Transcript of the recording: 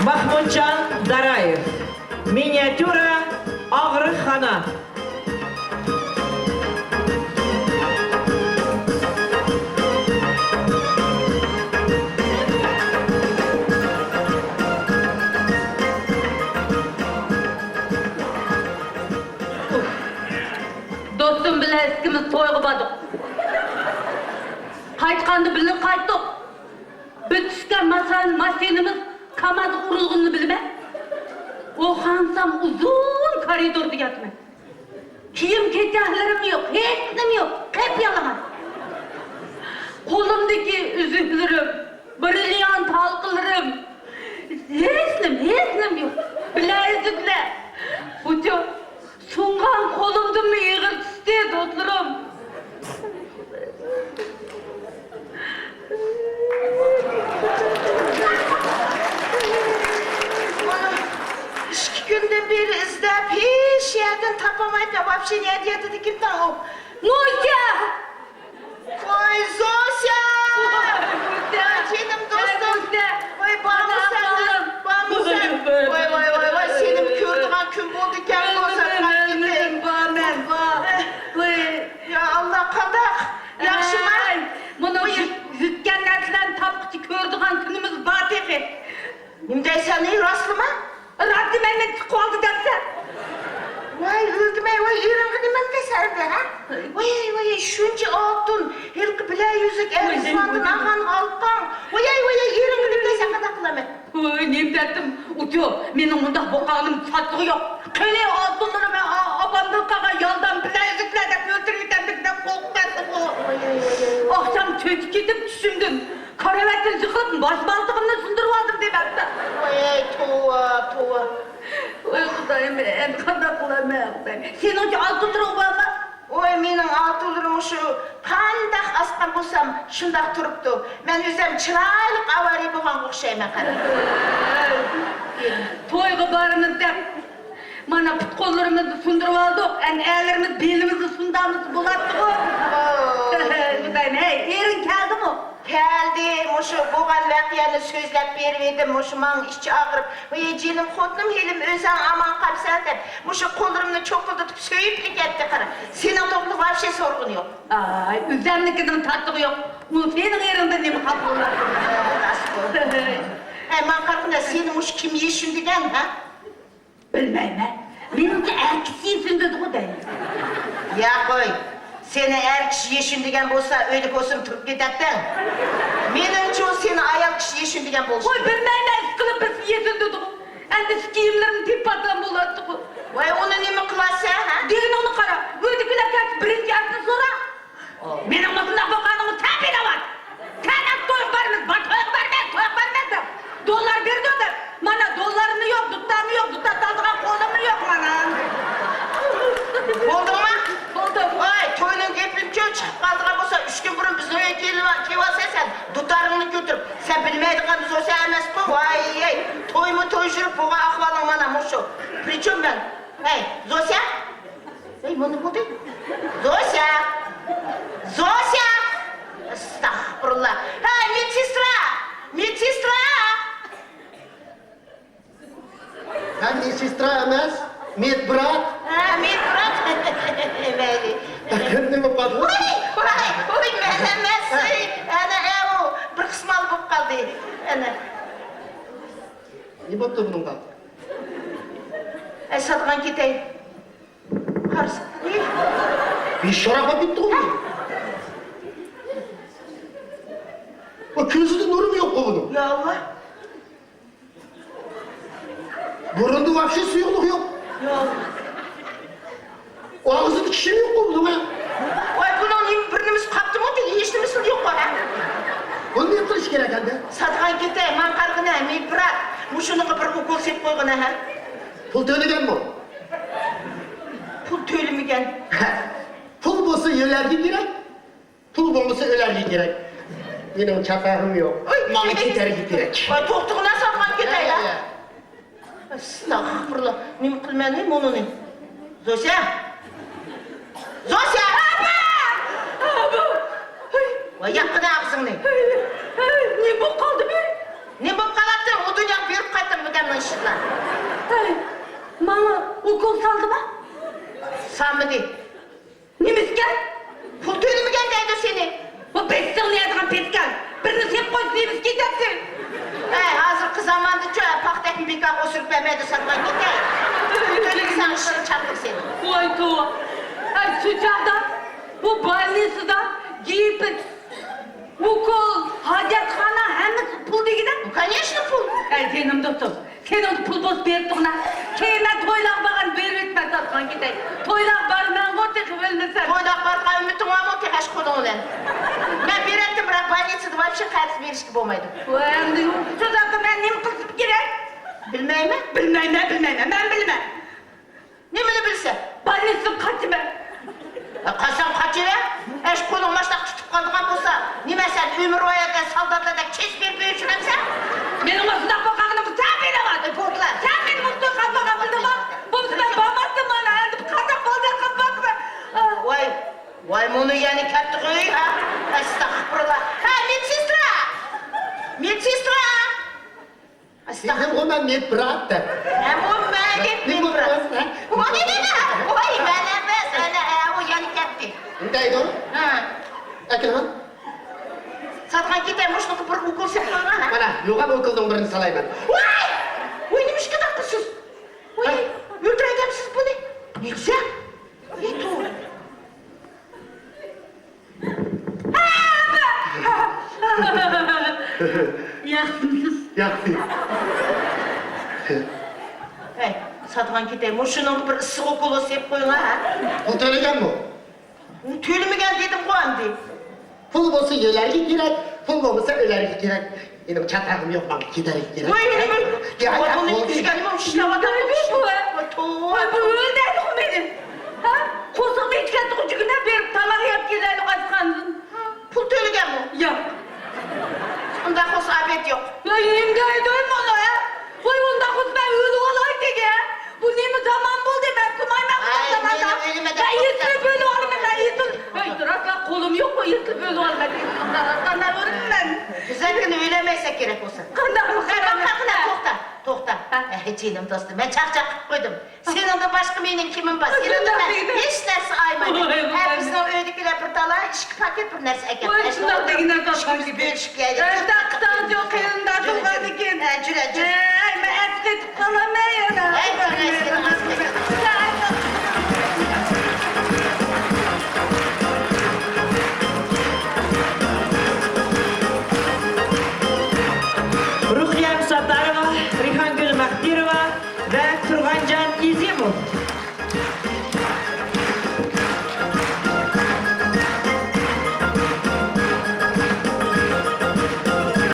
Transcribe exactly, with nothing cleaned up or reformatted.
ماخمۇتجان دارايېۋ، مىنىياتيۇرا، ئاغرىقخانا. دوستۇم بىلەن ئىككىمىز تويغا باردۇق. قايتقاندا بىللە قايتتۇق. بىر چۈشكەن ماشىنىمىز كامازغا ئۇرۇلغىنىنى بىلىمەن. ئويغانسام ئۇزۇن كارىدوردا ياتىمەن. كىيىم-كېچەكلىرىم يوق، ھېچنېمە يوق، قىپيالىڭاچ. قولۇمدىكى ئۈزۈكلىرىم، برىليانت ھالقىلىرىم، ھېچنېمە، ھېچنېمە يوق. بىلەزۈكلەر، بۇچۇ سۇنغان قولۇمدىنمۇ ئېغىر چۈشتى، دوستلىرىم. ئىككى كۈندىن بېرى ئىزدەپ، ھېچ يەردىن تاپالمايتتىم. ۋاپشې نەدە ياتىدىكىن تاڭ ئۇ؟ نوچە! ۋاي، زوسيا! جېنىم دوستۇم! ۋاي، بارمۇسەن؟ بارمۇسەن؟ ۋاي، ۋاي، ۋاي، ۋاي، سېنىمۇ كۆرىدىغان كۈن بولدىكەن، زوسيا. بارمەن، بار. ۋاي. يا ئاللا، قانداق؟ ياخشىما؟ ئەي، مۇنۇ يۈتكەن نەرسىلەرنى تاپقۇچە كۆرىدىغان كۈنىمىز بار تېخى. نېمە دەيسەن، راستلىما؟ راست دېمەيمەن، تىقىۋالدى دەپسەن. ۋاي، ئۆلدۈم ئەي، ۋاي، ئېرىڭغا نېمە دەيسەن ئەمدى، ھە؟ ۋاي، ۋاي، شۇنچە ئالتۇن، ھېلىقى بىلەيۈزۈك، ئەرزىۋاندىن ئالغان ھالقاڭ. ۋاي، ۋاي، ئېرىڭغا نېمە دەيسەن، قانداق قىلىمەن؟ ۋاي، نېمە دەتتىم، ئۇچۇ، مېنىڭ مۇنداق بوققانلىرىم چاتىقى يوق. قېنى ئالتۇنلىرىم، ئا-، ئاپامدىن قالغان يالدام بىلەيۈزۈكلەر دەپ ئۆلتۈرۈۋېتەمدىكىن دەپ قورقۇپ كەتتىم. ئاخشام چۆچۈپ كېتىپ چۈشۈمدىن كارىۋەتتىن يىقىلىپ، باش بالتىقىمنى سۇندۇرۇۋالدىم دېمەپتۇ. ۋاي، توۋا، توۋا. ۋاي، خۇدايىم، ئەمدى قانداق قىلارمەن، خۇدايىم؟ سېنىڭچە ئالتۇنلىرىڭ بارمۇ؟ ۋاي، مېنىڭ ئالتۇنلىرىم شۇ، قانداق ئاسقان بولسام، شۇنداق تۇرۇپتۇ. مەن ئۆزۈم چىرايلىق ئاۋارە بولغانغا ئوخشايمەن، قارا. تويغا بارىمىز دەپ، مانا، پۇت-قوللىرىمىزنى سۇندۇرۇۋالدۇق، ئەنئەنىلىرىمىز بېلىمىزنى سۇندامىز بولاتتىغۇ. خۇدايىم، ھەي، ئېرىڭ كەلدىمۇ؟ كەلدى، مۇشۇ بولغان ۋەقەنى سۆزلەپ بېرىۋىدىم، مۇشۇ ماڭا ئىچى ئاغرىپ، ۋاي جېنىم خوتۇنۇم، ھېلىمۇ ئۆزۈڭ ئامان قاپسەن دەپ، مۇشۇ قوللىرىمنى چوقۇلدىتىپ سۆيۈپلا كەتتى، قارا. سېنىڭ توغرىلىق ۋاپشې سورىغىنى يوق. ئاي، ئۆزۈمنىڭكىنىڭ تاتلىقى يوق. ئۇ سېنىڭ ئېرىڭدىن نېمە خاپا بولىدۇ؟ ھەي، ماڭا قارىغىنە، سېنى مۇشۇ كىم يېشىن دېگەن، ھە؟ بىلمەيمەن. مېنىڭچە ئەر كىشى يېشىن دېدىغۇ دەيمەن. يا قوي، سېنى ئەر كىشى يېشىن دېگەن بولسا، ئۆيدە بولسىمۇ تۇرۇپ كېتەتتىڭ. مېنىڭچە ئۇ سېنى ئايال كىشى يېشىن دېگەن بولسا. قوي، بىلمەيمەن، ئىشقىلىپ بىز يېشىن دېدىغۇ. ئەمدى شۇ كىيىملىرىمنى تېپىۋاتقان بولاتتىغۇ. ۋاي، ئۇنى نېمە قىلارسەن، ھە؟ دېگىنىڭنى قارا، ئۆيدىكىلەر كەلسە بىرىنچى ئەپنى سورا. مېنىڭ مۇشۇنداق بولغانلىقىمنى سەن بىلىۋال. سەن ئەپ تويغا بارىمىز، بار تويغا بارىمىز، تويغا بارىمىز دەپ. دوللار بېرىدۇ دەپ. مانا دوللارمۇ يوق، دۇتارمۇ يوق، دۇتار سالىدىغان قولۇممۇ يوق مانا. بولدۇڭمۇ؟ بولدۇم. ۋاي، توينىڭ گېپىنىچۇ، چىقىپ قالىدىغان بولسا، ئۈچ كۈن بۇرۇن بىزنىڭ ئۆيگە كېلىۋ-، كېلىۋالسايسەن، دۇتارىڭنى كۆتۈرۈپ. سەن بىلمەيدىغان زوسيا ئەمەسقۇ، ۋاي، تويمۇ توي يۈرۈپ، بولغان ئەھۋالىڭ مانا مۇشۇ. پرىچوم مەن؟ ھەي، زوسيا؟ ھەي، مانا بولدى. زوسيا! زوسيا! ئەستەغپۇرۇللا. ھەي، مېدسېسترا! مېدسېسترا! ھە، مېدسېسترا ئەمەس، مېدبرات. ھە، مېدبرات. مەيلى. نېمە بولۇپ قالدى؟ ۋاي، ۋاي، ۋاي، مەن ئەمەس. ھە. ئەنە، ئەۋۇ، بىر قىسمال بولۇپ قالدى. ئەنە. نېمە بوپتۇ بۇنىڭغا؟ ئەي، ساتقان كېتەي. قارىسا، ئى! بېشى شاراپ كېتىپتىغۇ بۇ. بۇ كۆزىدە نۇرمۇ يوققۇ بۇنىڭ. يا ئاللا. بۇرنىدا ۋاپشې سۇيۇقلۇق يوق. يا ئاللا. ئاغزىدا چىشىمۇ يوققۇ بۇنىڭ. ۋاي، بۇنىڭ نېمە، بىر نېمىسى قاپتىمۇ؟ ھېچ نېمىسى يوققۇ، ھە؟ بۇنى نېمە قىلىش كېرەك ئەمدى؟ ساتقان كېتەي، ماڭا قارىغىنە، مېدبرات. مۇشۇنىڭغا بىر ئوكۇل سېلىپ قويغىنە، ھە؟ پۇل تۆلىگەنمۇ؟ پۇل تۆلىمىگەن. پۇل بولسا يۆلەرگە كېرەك، پۇل بولمىسا ئۆلەرگە كېرەك. مېنىڭ چاتاقىم يوق. ئۆي، ماڭا كېتەرگە كېرەك. ۋاي، توختىغىنا ساتقان كېتەيلا. ئەستەغپۇرۇللا، نېمە قىلىمەن مۇنىنى؟ زوسيا! زوسيا! ئاپا! ئاپا! ۋاي، ياپقىنا ئاغزىڭنى. نېمە بولۇپ قالدى بۇ؟ نېمە بولۇپ قالاتتى؟ ئۇ دۇنياغا بېرىپ قايتتىڭمۇ دەپ. ئۇكول سالدىما؟ سالمىدى. نېمىسكەن؟ پۇل تۆلىمىگەن دەيدۇ سېنى. بۇ بېسىڭنى يەيدىغان پېتىكەن. بىرنى سېلىپ قويسا نېمىسى كېتەتتى؟ ھەي، ھازىرقى زاماندىچۇ، پاختەكنى بىكارغا ئوسۇرۇپ بەرمەيدۇ، ساتقان كېتەي. تۆلىسەڭ ئىشىڭ چاتىدۇ سېنىڭ. ۋاي توۋا. ھەي، شۇ چاغدا بۇ بولنىتسىدا گىپس، ئۇكول، ھاجەتخانا ھەممىسى پۇل دېگىنە؟ كونېچنو پۇل. ھەي، جېنىم دوستۇم. سېنىڭ پۇل بولسا بېرىپ تۇرغىنا. كېيىن مەن تويلارغا بارغان بېرىۋېتىمەن ساتقان كېتەي. تويلارغا بارىمەنغۇ تېخى ئۆلمىسەم. تويلارغا بارغان ئۈمىدىڭ بارمۇ تېخى ئاشۇ قولۇڭ بىلەن؟ مەن بېرەتتىم، بىراق بولنىتسىدا ۋاپشې قەرز بېرىشكە بولمايدۇ. ۋاي، ئەمدى شۇ زاتتا مەن نېمە قىلسام كېرەك؟ بىلمەيمەن. بىلمەيمەن، بىلمەيمەن، مەن بىلىمەن. نېمىنى بىلسە؟ بولنىتسىدىن قاچىمەن. ھە، قاچساڭ قاچىۋەر. ئەش قولۇڭ ماشۇنداق تۇتۇپ قالىدىغان بولسا، نېمە سەن ئۆمۈر ۋايەتتە سالداتلاردەك چېسىپ بېرىپ ئۆچۈرەمسەن؟ مېنىڭ مۇشۇنداق بولغانلىقىمنى سەن بىلىۋال. ئەي، بولدىلا. سەن مېنى مۇشۇنداق قالمىغان بىلدىڭما؟ بولمىسا مەن بارماستىم مانا، ئەمدى قانداق بولدى قىلىپ باقىمەن. ۋاي، ۋاي، مۇنۇ يەنە كەتتىغۇي، ھە؟ ئەستەغپۇرۇللا. ھە، مېدسېسترا! مېدسېسترا! ئەستەغپۇرۇللا. دېدىمغۇ مەن مېدبرات دەپ. ھە، ئۇ مەن دەپ مېدبرات. ۋاي، مەن ئەمەس، ئەنە، ئە، ئۇ يەنە كەتتى. دەيدۇ. ھە. ئەكىلغىن. ساتقان كېتەي، مۇشۇنىڭغا بىر ئوكۇل سېلىپ قويغىن، ھە. مانا، يوغان ئوكۇلنىڭ بىرىنى سالايمەن. ۋاي! ۋاي، نېمىشقا تاققۇسىز؟ ۋاي، ھە؟ ئۆلتۈرەيدەمسىز بۇنى؟ نېسە؟ ۋاي، توۋا. ياخشىمۇسىز؟ ياخشى. ھەي، ساتقان كېتەي، مۇشۇنىڭغا بىر ئىسسىق ئوكۇل سېلىپ قويۇڭ، ھە؟ پۇل تۆلىگەنمۇ؟ ئۇ تۆلىمىگەن دېدىمغۇ ئەمدى. پۇل بولسا يۆلەرگە كېرەك، پۇل بولمىسا ئۆلەرگە كېرەك. مېنىڭ چاتاقىم يوق، ماڭا كېتەرگە كېرەك. ۋاي، ۋاي، ۋاي. يا، يا، بۇنى بولدى. كۈلگەنمۇ ئىشلەۋاتامدۇ؟ ۋاي، توۋا. ۋاي، بۇ ئۆلدۈردىغۇ مېنى. ھە؟ قورسىقىنى ئېچىۋەتتىغۇ جۈگۈنە بېرىپ تاماق يەپ كېلەيلى ئاچقاندىن. پۇل تۆلىگەنمۇ؟ ياق. ئۇنداق بولسا ئابەت يوق. يا، يەڭگەيدۇ مانا، ھە؟ ۋاي، ئۇنداق بولسا مەن ئۆلۈۋالاي دېگەن. بۇ نېمە زامان بولدى؟ مەن تۇرمايمەن ئاي، بۇنداق زاماندا. مەن ئۆلىمەن دەپ مەن يېتىلىپ ئۆلۈۋالىمەن، مەن يېتىل. ھەي، راستلا قولۇم يوققۇ، يېتىلىپ ئۆلۈۋالىمەن. قانداق ئۆلىمەن؟ بىزەكىنى ئۆلەلمەيسەن كېرەك بولسا. قانداق قىلىمەن؟ قانداق قىلىمەن؟ توختا، توختا. ھە؟ ئەي، جېنىم دوستۇم، مەن چاقچاق قىلىپ قويدۇم. سېنىڭدىن باشقا مېنىڭ كىمىم بار؟ سېنىڭدىن مەن ھېچ نەرسە ئايىمايمەن. ھە، بىزنىڭ ئۆيدىكىلەر بىر تالاي ئىككى پاكېت بىر نەرسە ئەكەپتۇ. ۋاي، شۇنداق دېگىنە، ئىككىمىز بۆلۈشۈپ يەيلى. ئۆيدە قىساڭ يوق، قېرىنداشىڭ بار لېكىن. ھە، جۈرە، جۈرە. ھەي، مەن ئەسقېتىپ قالامەن يەنە. ھەي، قارايسىلەر، ئەسقېتىپ. رۇقىيە ساتايېۋا، رەيھانگۈل مەخپىروۋا ۋە تۇرغانجان ئېزىموف.